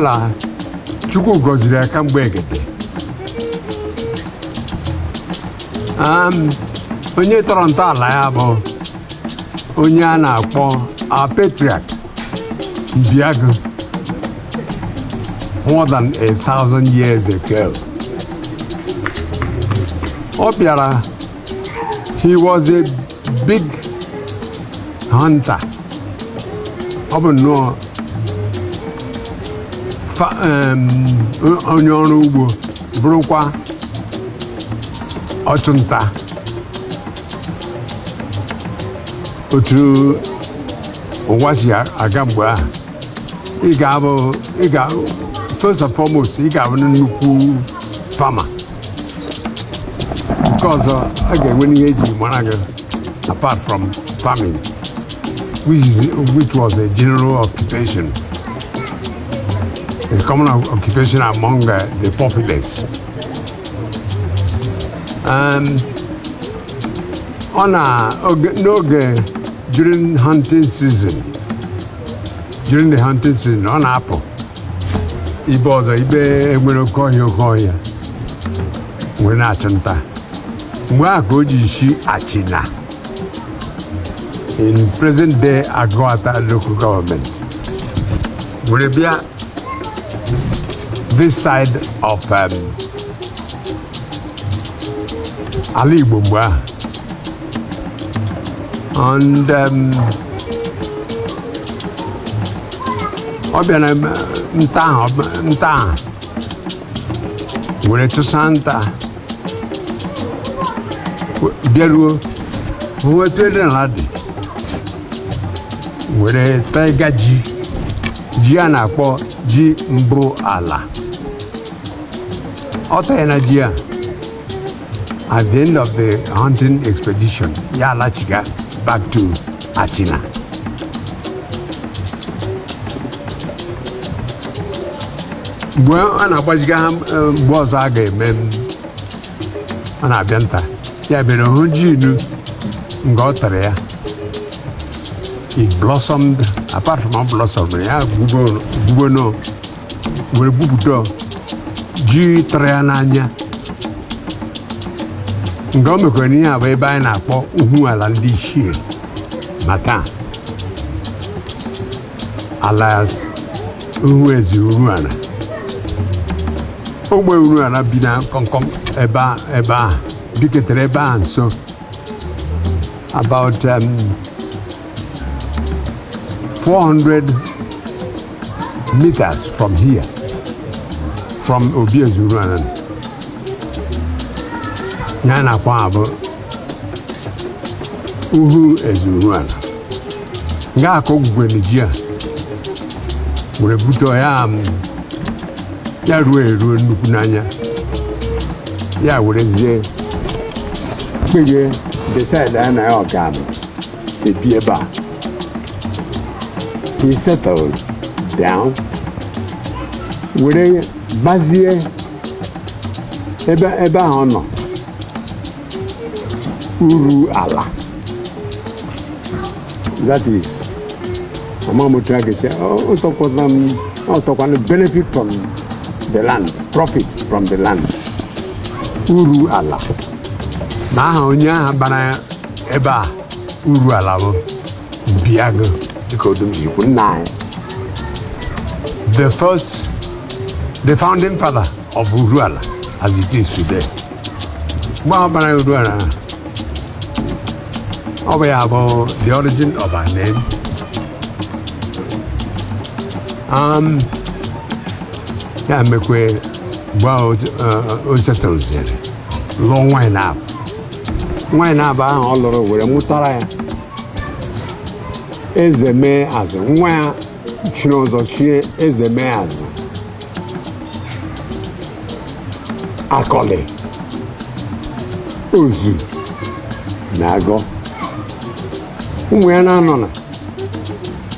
La Chukwu gọziri ya kamgbe egede. Onye tọrọ ntọala ya bụ onye a na-akpọ our patriarch Mbiagụ more than 1,000 years ago. Ọ bịara, he was a big hunter. Ọ bụ nnọọ onye ọrụ ugbo, bụrụkwa ọchụnta. Otu ụwa si aga mgbe ahụ, ị ga-abụ, ị ga, first and foremost, ị ga-abụ nnukwu farmer. Nke ọzọ, a ga-enwe ihe eji mara gị apart from farming, which was a general occupation, a common occupation among the populace. Ọ na n'oge during hunting season, during the hunting season, ọ na-apụ ibe ọzọ, ibe enwere oke ọhịa, oke ọhịa nwere na-achụ nta. Mgbe ahụ ka o ji shi Achịna in present day Aguata Local Government were bịa this side of ala Igbo mgbe ahụ. And ọ bịara nta ahụ, nta ahụ were chụsa nta, bịaruo hụ etu ede ala dị, were taiga ji, ji a na-akpọ ji mbụ ala. Ọ tanye na ji a. At the end of the hunting expedition, ya alachiga back to Achina. Mgbe a na-agbaziga ha, mgbe ọzọ a ga-eme, ọ na-abịa nta, ya bịara hụ ji inu nga ọ tara ya. It blossomed. Apart from blossom ya, gwugono were gwupụta ji tara ya n'anya. Nga o mekwara ihe a bụ ebe anyị na-akpọ uhu ala ndị ichie ma taa, alias uhu ezi Uruala, ogbe Uruala bi na kọmkọm ebe ahụ biketere ebe ahụ nso, about 400 meters from here, from Obi Eze Uruala. Ya na-akpọ ha bụ uhu eze Uruala. Nga aka ogwugwere ji a were bute ya, ya ruo eruo nnukwu n'anya, ya werezie kpebie, decide ya na ya ọ ga ebi ebe a. He settled down, were gbazie ebe ahụ ọ nọ uru ala. That is, ama m otu a ga-esi ọtọkwana m, ọtọkwana benefit from the land, profit from the land, uru ala. Na aha onye ahụ bara ebe a uru ala bụ Mbiagụ, dịka odum si kwu, nna anyị, the first, the founding father of Uruala as it is today. Mgbe ahụ bara Uruala, ọ bụ ya bụ the origin of our name. Ya mekwe mgbe ahụ o settleziri, lụọ nwaanyị na-abụ, nwaanyị na-abụ ahụ ọ lụrụ were mụtara ya Eze Mee Azụ. Nwa ya chiri ụzọ chie Eze Mee Azụ Akọlị Ozu na Agọ. Ụmụ ya na-anọ na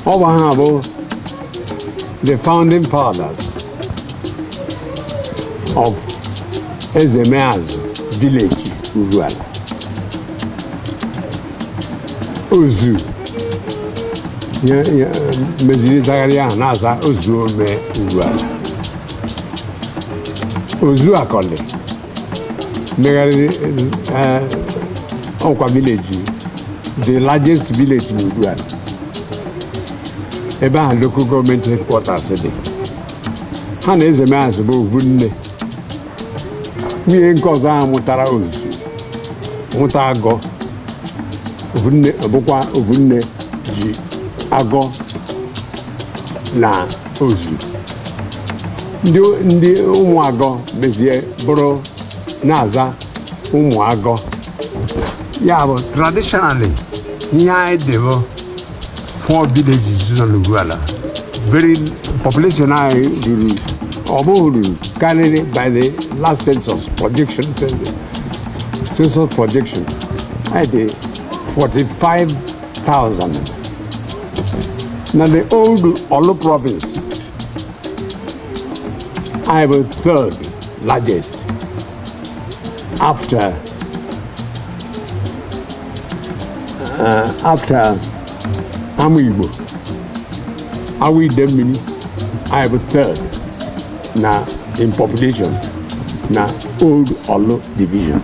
ọ bụ ha bụ the founding fathers of Eze Mee Azụ village, Uruala. Ozu Ihe meziri zagharị ahụ na-aza Ozuome Uruala. Ozu Akọlị megharịrị ọkwa village, the largest village n'Uruala, ebe ahụ local government headquarters dị. Ha na Eze Meazụ bụ ovu nne. Nwunye nke ọzọ ahụ mụtara Ozu, mụta Agọ. Ovunne bụkwa ovunne ji Agọ na Ozu. Ndị ụmụ Agọ mezie bụrụ na-aza ụmụ Agọ. Ya bụ, traditionally, ihe anyị dị bụ four villages nọ n'Uruala. Very population anyị ruru, ọ bụghị ruru, karịrị by the last census projection, census projection anyị dị 45,000. Na the old Olu province, anyị bụ third largest after Ama Igbo, Awa Idemmili. Anyị bụ third na in population na old Olu division.